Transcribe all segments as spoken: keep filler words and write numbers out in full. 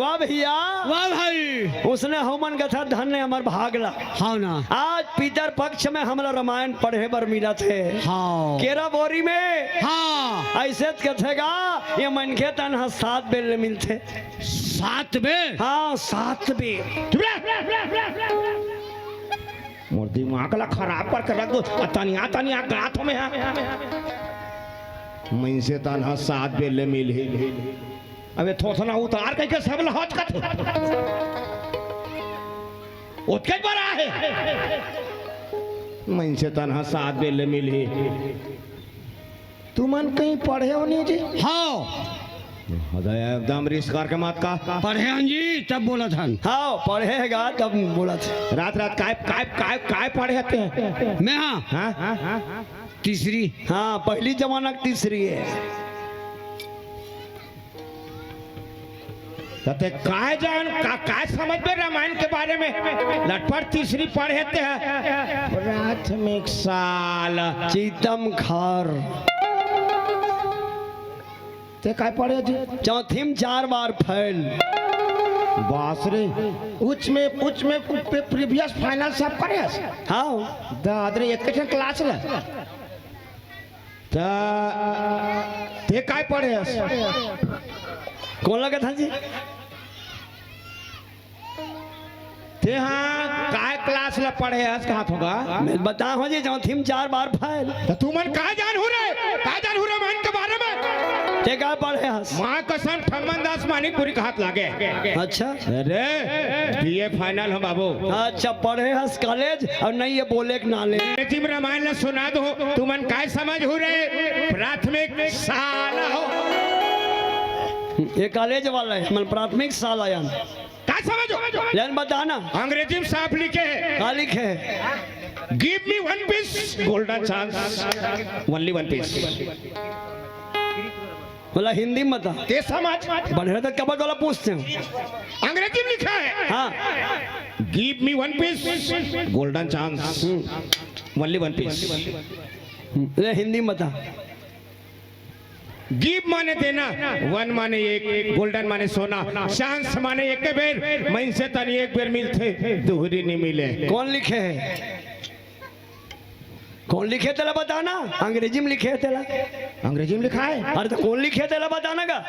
वाह भैया। वाह भाई। उसने हमन कथा धन्य हमर भाग ला। हाँ ना। आज पितर पक्ष में हमला रामायण पढ़े बर मिलत हे। हाँ। केरा बोरी में। हाँ। ऐसे त कथे गा, ये मनखे तन ह सात बेर ले मिलथे। सात बेर? हाँ, सात बेर। चुप रह। मोर दिमाग ला खराब करके रख दो। तनिया तनिया गात हो में हा। मइनसे तन ह सात बेर ले मिलही। अबे थोथना उतार कहिके सब ल हचकत। ओतके बड़ा हे। मइनसे तन ह सात बेर ले मिलही। तुमन कहीं पढ़े हो नहीं जी? हाँ। अबे एकदम रिस करके मत का। पढ़े हन जी, तब बोलत हन। हाँ, पढ़े हे गा, तब बोलत हे। रात रात काय, काय, काय, काय पढ़े हते? मैं हाँ। हाँ? तीसरी। हाँ, पहली जमाना की तीसरी है। त ते काय जान, का, काय समझबे रामायण के बारे में? लटपट तीसरी पढ़े ते है। प्राथमिक साल। चीतम खार। ते काय पढ़े जी? चौथी में चार बार फेल। बास रे। उच्च में, उच्च में प्रीवियस फाइनल सब करे हस? हाँ। दाद रे, एक ठन क्लास ले। त ते काय पढ़े हस? कौन लगा था जी? ते हाँ काय क्लास ला पढ़े हस, कहा थोगा? मैं बता हो जी, चौथी में चार बार फेल। त तुमन काय जानहू रे? काय जानहू रे मन के बारे में? ते काय पढ़े हस? माँ कसम, ठम्मन दास मानिकपुरी का हाथ लागे। अच्छा। अरे, बीए फाइनल हो बाबू। अच्छा, पढ़े हस कॉलेज और नहीं ये बोले के नाले। अंग्रेजी में रामायण ला सुना दो, तुमन काय समझहू रे? प्राथमिक साल हो। ये कॉलेज वाला है, मन प्राथमिक साल आया। काय समझो? लेन बताना। अंग्रेजी में साफ लिखे है। का लिखे है? Give me one piece, golden chance, only one piece। बोला हिंदी में बता। ते समझ। बढ़िया तो कबड्डी वाला पूछते हैं। अंग्रेजी में लिखा है। हाँ। Give me one piece, golden chance, only one piece। ले हिंदी में बता। गिव माने देना, वन माने एक, गोल्डन माने सोना, चांस माने एक बेर, मइनसे तन एक बेर मिलथे, दुहरी नी मिले। कौन लिखे है? कौन लिखे तेला बताना? अंग्रेजी में लिखे है तेला। अंग्रेजी में लिखा है? अरे तो कौन लिखे तेला बताना गा?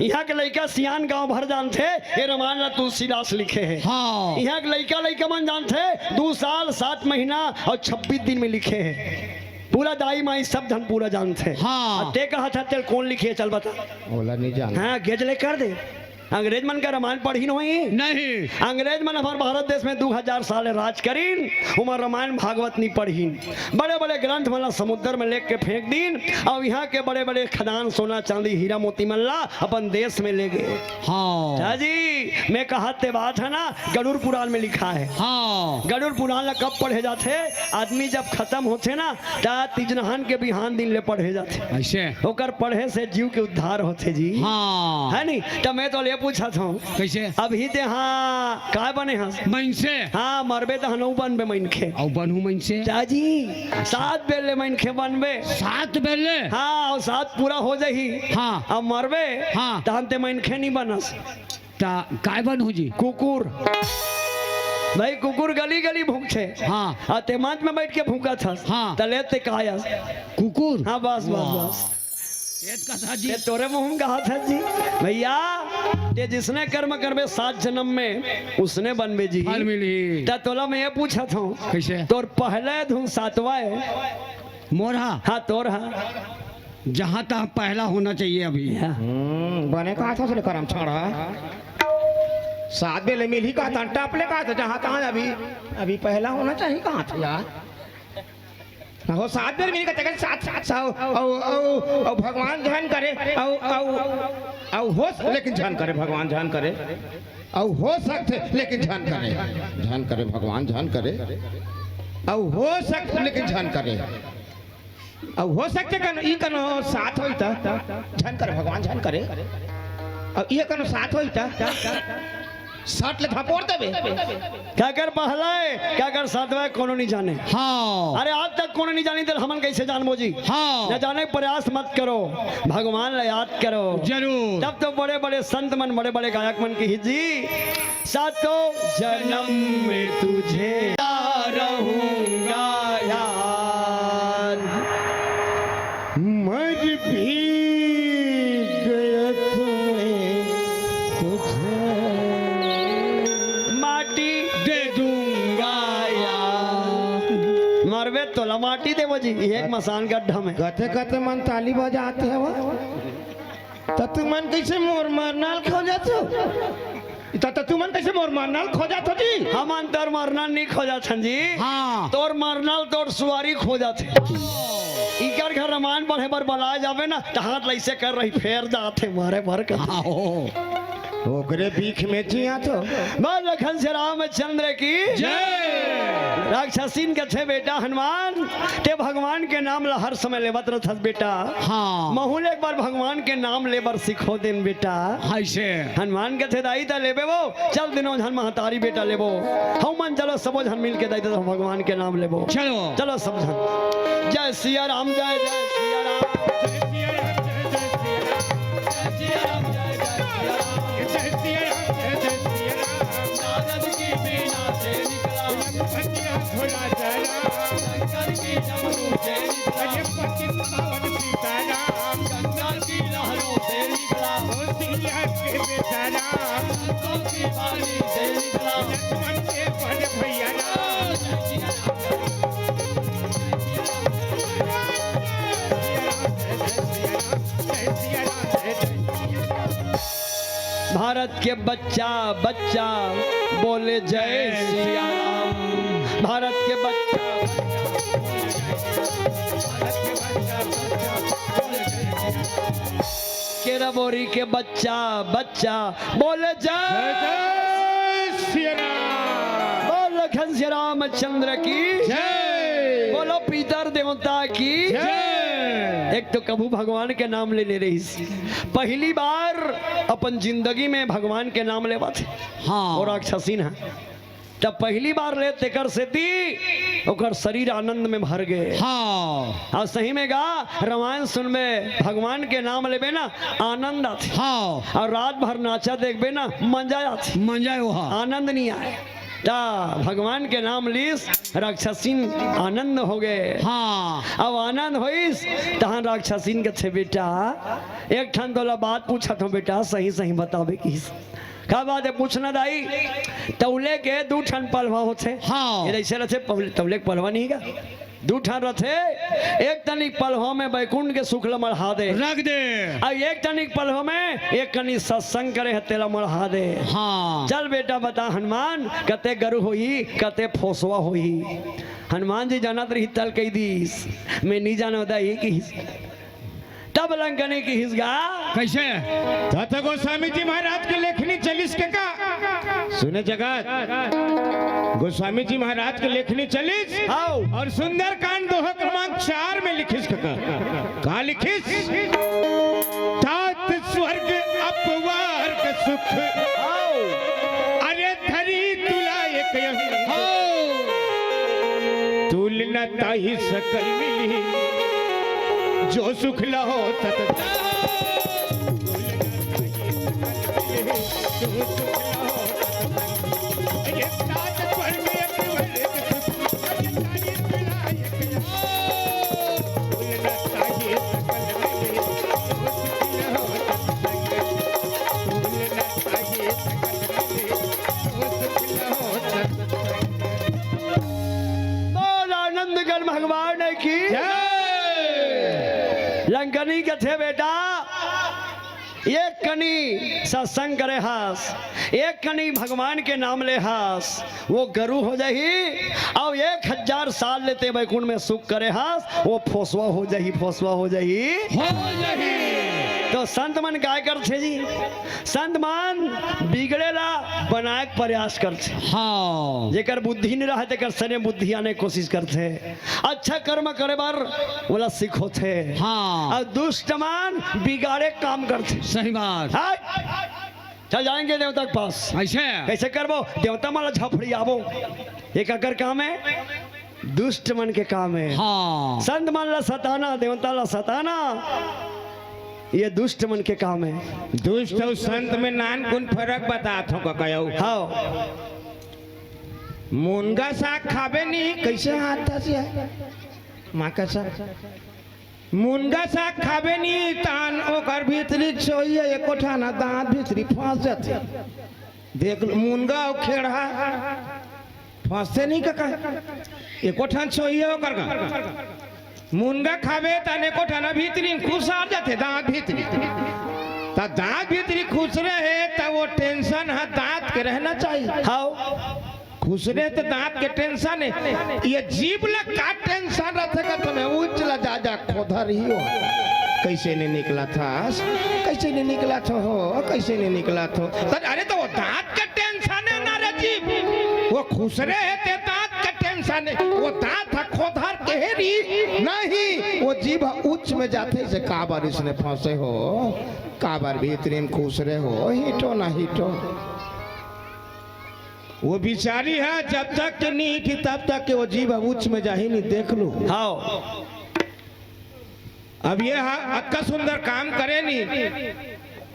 इहाँ के लइका सियान गांव भर जानथे, ये रामायण ला तुलसीदास लिखे है। हाँ। इहाँ के लइका लइका मन जानथे, दू साल सात महीना और छब्बीस दिन में लिखे है। पूरा दाई माई सब झन पूरा जानथे। हाँ। अब ते कहत हस तेला कौन लिखे, चल बता। ओला नहीं जान। हाँ, गेज ले कर दे। अंग्रेज मन का रामायण पढ़िन होई? नहीं। अंग्रेज मन हमार भारत देश में दू हजार साल राज करिन, उमर रामायण भागवत नहीं पढ़िन। बड़े-बड़े ग्रंथ मन ला समुद्र में लेके फेंक दीन, अउ इहाँ के बड़े-बड़े खदान, सोना, चांदी, हीरा, मोती मन ला अपन देश में ले गे। हाँ। जी, मैं कहत ते बात है ना, गरुड़ पुराण में लिखा है। हाँ। गरुड़ पुराण ला कब पढ़े जाथे? आदमी जब खतम होथे ना, त तीजनहन के बिहान दिन ले पढ़े जाथे। ऐसे? ओकर पढ़े से जीव के उद्धार होथे जी। हाँ। है नी? त मैं तो ले पूछत हूँ। कैसे? अभी ते हाँ, काय बने हस? मइनसे। हाँ, मरबे त हनऊ बनबे मनखे। अउ बनहू मइनसे। चाची, सात बेर ले मनखे बनबे। सात बेर ले? हाँ, अउ सात पूरा हो जाही। हाँ। अब मरबे, हाँ। तहन ते मनखे नहीं बनस। त काय बनहू जी? कुकुर। भाई, कुकुर गली गली भूंकथे। हाँ। अउ ते मंच में बैठ के भूंकत हस। हाँ। त ले ते काय हस? कुकुर? हाँ, बस, बस, वाह। बस। ये कथा जी। ये तोरे मुंह में कहा था जी। भैया, ये जिसने कर्म करबे सात जन्म में, उसने बनबे जी। फल मिली। त तोला मैं ये पूछत हूँ। कैसे? तोर पहले धुन सातवा है। मोर हा? हाँ, तोर हा। जहाँ तहाँ पहला होना चाहिए अभी। हाँ। हम्म, बने कहा था उसने करम छाड़ा। सात बेले मिली कहा था, टपले कहा था, जहाँ तहाँ अभी, अभी पहला होना चाहिए कहा था यार। हो, सात बेर मिली कहा था, सात, सात, सात, अउ, अउ, अउ, अउ भगवान झन करे, अउ, अउ, अउ हो, लेकिन झन करे, भगवान झन करे, अउ हो सकथे, लेकिन झन करे, झन करे, भगवान झन करे, अउ हो सकथे, लेकिन झन करे। अउ हो सकथे कनो, ई कनो सात होई त, झन करे भगवान, झन करे। अउ ई कनो सात होई त, सट ले धपोर देबे। काकर पहला हे, काकर सातवां हे, कोनो नहीं जाने। हाँ। अरे, आज तक कोनो नहीं जानी, त हमन कैसे जानबो जी? हाँ। न जाने के प्रयास मत करो, भगवान ला याद करो। जरूर। तब तो बड़े-बड़े संत मन, बड़े-बड़े गायक मन किहिस जी, सातों जन्म में तुझे रहूंगा याद। मर भी गया तो मैं तुझे माटी दे दूंगा यार। मरबे तोला माटी देबो जी, एक मसान गड्ढा में। कथे कथे मन ताली बजात हवय। त तुमन कइसे मोर मरना ल खोजत हो? त, त तुमन कइसे मोर मरना ल खोजत हो जी? हमन तोर मरना ल नहीं खोजत हन जी। हाँ। तोर मरना ल तोर सुवारी खोजत हे। इकर घर रामायण पढ़े बर बलाए जाबे ना, त हाथ ल अइसे कर रही, फेर दात हे मारे बर का। हाँ, हो। ओकरे बीख में जिया तो। बोल लखन सिया रामचंद्र की जय। राक्षसीन कथे, बेटा हनुमान, ते भगवान के नाम ला हर समय लेवत रहथस बेटा। हाँ। महूं ल एक बार भगवान के नाम ले बर सिखो देन बेटा। अइसे। हनुमान कथे, दाई त लेबे वो, चल तीनों झन महतारी बेटा लेबो। हमन चलो सबो झन मिल के दाई त भगवान के नाम लेबो। चलो। चलो सब झन। जय सिया राम, जय जय सिया राम। जय सिया राम, जय जय सिया राम। जय सिया राम, जय जय सिया राम। जय सिया राम, जय जय सिया राम। नारद की बीना से निकला। रघुपति राघव राजा राम। शंकर की डमरू से निकला। अरे पतित पावन सीताराम। गंगा की लहरों से निकला। ओ सिया के बेटा राम। संतों की बाणी से निकला। लक्ष्मण के बल भैया राम। भारत के बच्चा बच्चा बोले जय सिया राम। भारत के बच्चा बच्चा बोले जय सिया राम। भारत के बच्चा बच्चा बोले जय सिया राम। केराबोरी के बच्चा बच्चा बोले जय जय सिया राम। बोल लखन सिया रामचंद्र की जय। बोलो पितर देवता की जय। एक तो कभू भगवान के नाम ले ले रहिस, पहली बार अपन जिंदगी में भगवान के नाम लेवत हे। हाँ। अउ राक्षसीन हे, तब पहली बार ले तेकर सेती ओकर शरीर आनंद में भर गे। हाँ। अउ सही में गा, रामायण सुनबे, भगवान के नाम लेबे ना, आनंद आथे। हाँ। अउ रात भर नाचा देखबे ना, मजा आथे। मजा आय ओहा। आनंद नहीं आय। त भगवान के नाम लीस, राक्षसीन आनंद हो गे। हाँ। अब आनंद होइस, तहां राक्षसीन कथे, बेटा, एक ठन तोला बात पूछत हों बेटा, सही सही बताबे किहिस। का बात हे, पूछना दाई। तौले के दू ठन पलवा होथे। हाँ। ये अइसे रथे, पौले-, तौले के पलवा नहीं का? दू ठन रथे, एक तनिक पलवा में बैकुंठ के सुख ल मढ़ा दे। रख दे। अउ एक तनिक पलवा में एक कनी सत्संग करे हे, तेला मढ़ा दे। हाँ। चल बेटा बता हनुमान, कते गरु होही, कते फोसवा होही। हनुमान जी जानत रही तल कही दीस, मैं नहीं जानव दाई किहिस। तब लंकनी किहिस गा। कइसे? त गोस्वामी जी महाराज के लेखनी चलिस के का? सुने जगत, गोस्वामी जी महाराज के लेखनी चलिस। हाँ। अउ सुंदरकांड दोहा क्रमांक चार में लिखिस के का? का लिखिस? तात स्वर्ग अपवार के सुख। हाँ। अरे धरी तुला एक यही। हाँ। तुलना ताहि सकल मिली, जो सुख लहो तत। बोल आनंद गण भगवान की जय। लंकनी कथे बेटा, एक कनी सत्संग करे हस, एक कनी भगवान के नाम ले हस, वो गरु हो जाही, अउ एक हजार साल ले ते बैकुंठ में सुख करे हस, वो फोसवा हो जाही, फोसवा हो जाही। हो जाही। तो संत मन काय करथे जी? संत मन बिगड़े ला बनाए के प्रयास करथे। हाँ। जेकर बुद्धि नहीं रहे, तेकर सने बुद्धि आने के कोशिश करथे। अच्छा कर्म करे बर ओला सिखोथे। हाँ। अउ दुष्ट मन बिगाड़े के काम करथे। सही बात। हाँ। चल जाएंगे देवता के पास। ऐसे? कैसे करबो? देवता मन ला झफड़ियाबो। ये काकर काम है? दुष्ट मन के काम है। हाँ। संत मन ला सताना, देवता ला सताना, ये दुष्ट मन के काम है। दुष्ट अउ संत में नानकुन फरक बतात हों कका। हाँ। मुनगा साग खाबे नहीं, कैसे हाथ से? माँ कसम। मुनगा साग खाबे नी, तान ओकर भीतरी छोइया एको ठाना दांत भीतरी फंस जाथे। देख लो, मुनगा अउ खेड़हा फंसथे नहीं कका, एको ठान छोइया ओकर का। मुनगा खाबे, तान एको ठाना भीतरी खुसर जाथे, दांत भीतरी। त दांत भीतरी खुसरे हे, त वो टेंशन ह दांत के रहना चाहिए। हाँ। खुसरे त दांत के टेंशन हे, ये जीभ ला का टेंशन रथे का तुम्हें? उच्च ला जा जा खोधर ही हो। कैसे नहीं निकला था? कैसे नहीं निकला था हो? कैसे नहीं निकला था? त-, अरे त वो दांत के टेंशन हे ना रे जीभ, वो खुसरे हे ते दांत के टेंशन हे। वो दांत ह खोधर के हे री नहीं, वो जीभ उच्च में जाथे से काबर इसने फंसे हो, काबर भीतरी में खुसरे हो, हिटो ना हिटो। वो बिचारी ह जब तक के नी हिटही तब तक के वो जीभ ह उच्च में जाही नी, देख लो। हाँ। अब ये ह अतका सुंदर काम करे नी,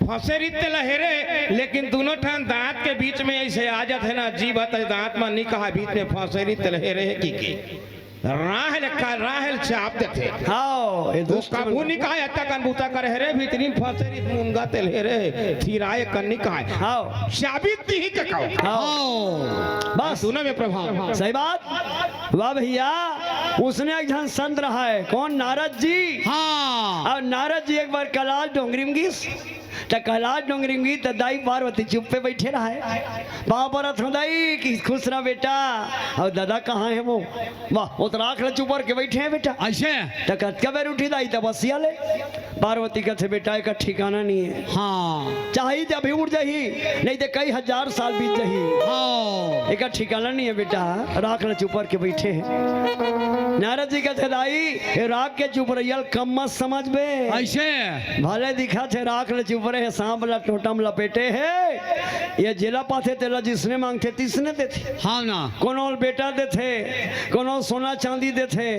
फंसे रीत तेला हेरे, लेकिन दुनों ठान दांत के बीच में ऐसे आ जाथे ना, जीभ ह त दांत म नी कहा, बीच में फंसे रीत तेला हेरे हे की के। राहेल का राहेल चाप देथे। हाँ, ये वो दुष्ट कभू मन। नहीं कहा, "अतका कन बूता करे हे रे, भीतरी में फंसे रीत मुनगा तेल हे रे, थिराए कन नहीं कहा।" हाँ। चाबी दी ही के कहो। हाँ। बस। सुनो में प्रभाव। सही बात। वाह भैया, उसने एक झन संत रहा है। कौन? नारद जी। हाँ। अउ नारद जी एक बार कैलाश डोंगरी में गिस। त कैलाश डोंगरी में गिस त दाई पार्वती चुप्पे बइठे रहय। पाँव परत हों दाई कि खुश रह बेटा। अउ दादा कहाँ हे वो? वाह, वो तो राख ल चुपर के बइठे हे बेटा। अइसे? त कतका बेर उठही दाई तपस्या ले? पार्वती कथे बेटा एकर ठिकाना नइ हे। हाँ। चाही त अभी उठ जाही, नइ त कई हजार साल बीत जाही। हाँ। एकर ठिकाना नइ हे बेटा, राख ल चुपर के बइठे हे। नारद जी कथे दाई, ए राख के चुपरइया ल कम मत समझबे। अइसे? भले दिखत हे राख ल चुपरे हे, सांप ल टोंटा म लपेटे हे। ये जेला पाथे तेला जिसने मांगथे तिसने देथे। हाँ ना। कोनो ल बेटा देथे, कोनो ल सोना चांदी देथे,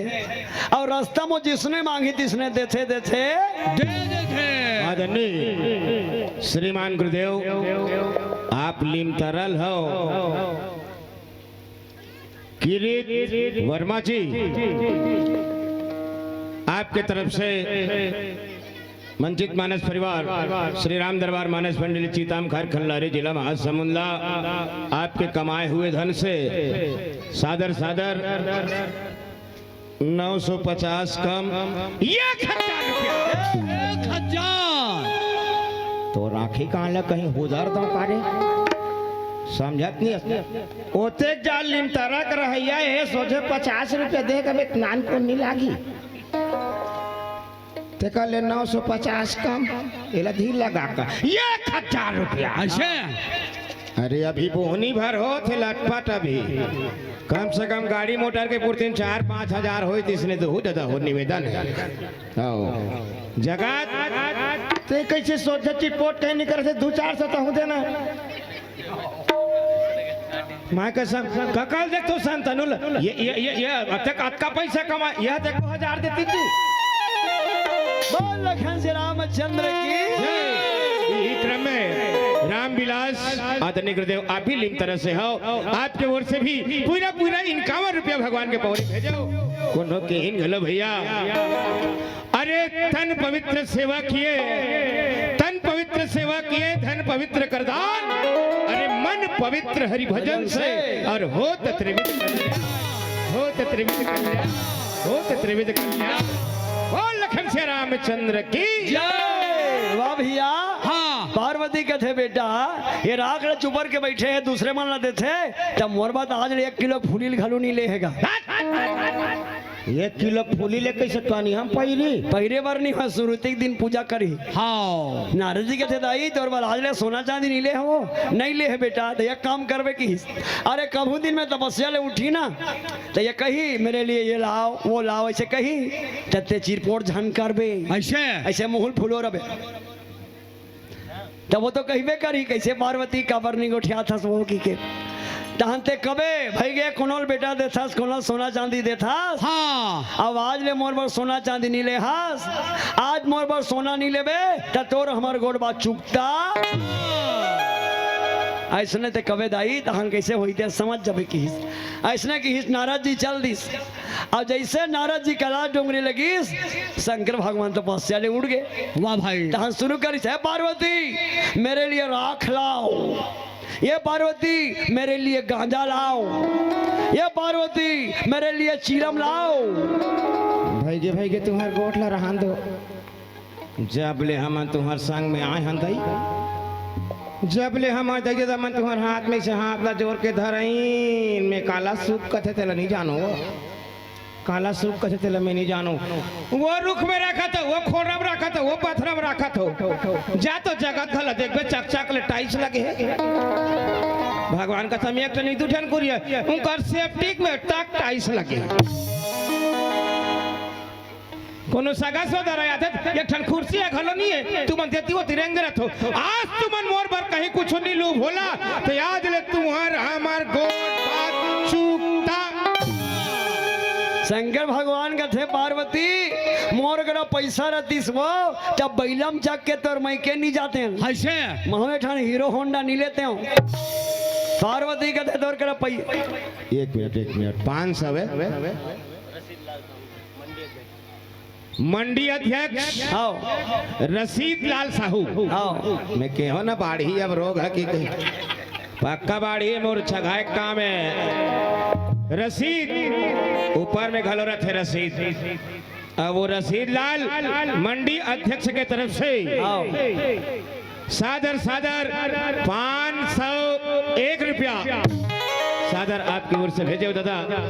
अउ रस्ता म जिसने मांगही तिसने देथे, देथे। दे देथे। आदरणीय श्रीमान गुरुदेव, आप लिमतरा ल हव। किरीट वर्मा जी, आपके तरफ से मंचित मानस परिवार, श्री राम दरबार मानस मंडली, चीताम घर खल्लारी, जिला महासमुंद ला, आपके कमाए हुए धन से सादर सादर नौ सौ पचास कम एक हजार रुपया। एक हजार। तो राखी कहाँ ले कहीं उधार दो कारे? समझत नहीं हस। ओतेक जाल लिमतरा के रहइया हे, सोझे पचास रुपया दे के नानकुन नहीं लागी। तेकर ले नौ सौ पचास कम, एला धीर लगा कर एक हजार रुपया। अच्छा। अरे अभी बोहनी भर होत हे लटपट अभी। कम से कम गाड़ी मोटर के पुरतिन चार पाँच हजार होई, तिसने तो हो दादा हो निवेदन हे। आओ। जगत। ते कैसे सोझे चिटपोट कहीं निकल से दू चार सौ तो हो देना। माय कसम, कका ल देख तो संतनु ल, ये, ये, ये, ये, अतक, अतका पैसा कमा, ये देखो हजार देती तू। बोल लखन से रामचंद्र की। जय। इही क्रम में रामविलास आदरणीय गुरुदेव, आप भी लिमतरा से हो, आपके ओर से भी पूरा, पूरा इक्यावन रुपया भगवान के पौरी भेजो। कोनो के इन घलो भैया। अरे तन पवित्र सेवा किए, तन पवित्र सेवा किए, धन पवित्र कर दान। अरे मन पवित्र हरि भजन से, और होत त्रिविध कल्याण, होत त्रिविध कल्याण, होत त्रिविध कल्याण। बोल लखन से रामचंद्र की। जय। वाह भैया। हाँ। पार्वती कथे बेटा, ये राख ल चुपर के बइठे हे, दूसरे मन ल देथे, त मोर बर आज ले एक किलो फूली ल घलो नइ ले हे गा। एक किलो फूली ले कैसे कहनी हम पहिरी? पहिरे बर नहीं हो, सुरुती के दिन पूजा करी। हाँ। नारद जी कथे दाई, तोर बर आज ले सोना चांदी नइ ले हवो? नइ ले हे बेटा। त एक काम करबे किहिस, अरे कभू दिन में तपस्या ले उठही ना, त ये कही मेरे लिए ये लाओ, वो लाओ, अइसे कही, त ते चिरपोट झन करबे। अइसे? अइसे मुँह ल फुलो रबे। तब वो तो कहिबे करही, "कइसे पार्वती, काबर नहीं गोठियाथस वो?" कहिके। तहन ते कबे भई गे, कोनो ल बेटा देथस, कोनो ल सोना चांदी देथस। हाँ। अब आज ले मोर बर सोना चांदी नी ले हस, आज मोर बर सोना नी लेबे, त तोर हमर गोठ बात चुकता। अइसने ते कबे दाई, तहन कइसे होही ते समझ जाबे किहिस। अइसने किहिस, नारद जी चल दिस। अब जइसे नारद जी कैलाश डोंगरी लगिस, शंकर भगवान तपस्या ले उठ गे। वाह भाई। तहन शुरू करिस, "हे पार्वती, मेरे लिए राख लाओ। ये पार्वती, मेरे लिए गांजा लाओ। ये पार्वती, मेरे लिए चीलम लाओ।" भई गे, भई गे, तुंहर गोठ ला रहन दो। जब ले हमन तुंहर संग में आए हन दाई, जब ले हमन दाई, जब हमन तुंहर हाथ में से हाथ ला जोर के धरइन, में काला सुख कथे तेला नहीं जानो। काला सुख कथे तेला में नहीं जानो। वो रुख में रखत हो, वो खोरा में रखत हो, वो पथरा में रखत हो। जा तो जगत घला देखबे, चकचक ले टाइल्स लगे हे। भगवान कसम, एक ठन नहीं, दू ठन कुरिया, उनकर सेप्टिक में तक टाइल्स लगे हे। कोनो सगा सोदर आथे, एक ठन कुर्सी हे घलो नहीं हे, तुमन देती वो तिरंग रहत हो। आज तुमन मोर बर कहीं कुछ नहीं लूब होला, त आज ले तुंहर हमर गोठ बात चुकता। शंकर भगवान कथे, "पार्वती, मोर करा पइसा रहतिस वो, तब बइला म चघ के तोर मइके नी जातेंव। अइसे? महूं एक ठन हीरो होंडा नी लेतेंव।" पार्वती कथे, "तोर करा पइ-" एक मिनट, एक मिनट, पाँच सौ हे। मंडी अध्यक्ष, हाँ। रसीद लाल साहू। हाँ। में केहेंव ना, बाढ़ही अब रोग हे कि कहीं। पक्का बाढ़ही, मोर छघाए काम हे। रसीद ऊपर में घलो रथे रसीद। अब वो रसीद लाल मंडी अध्यक्ष के तरफ से हाँ। सादर, सादर पाँच सौ एक रुपया सादर आपकी ओर से भेजे हो दादा।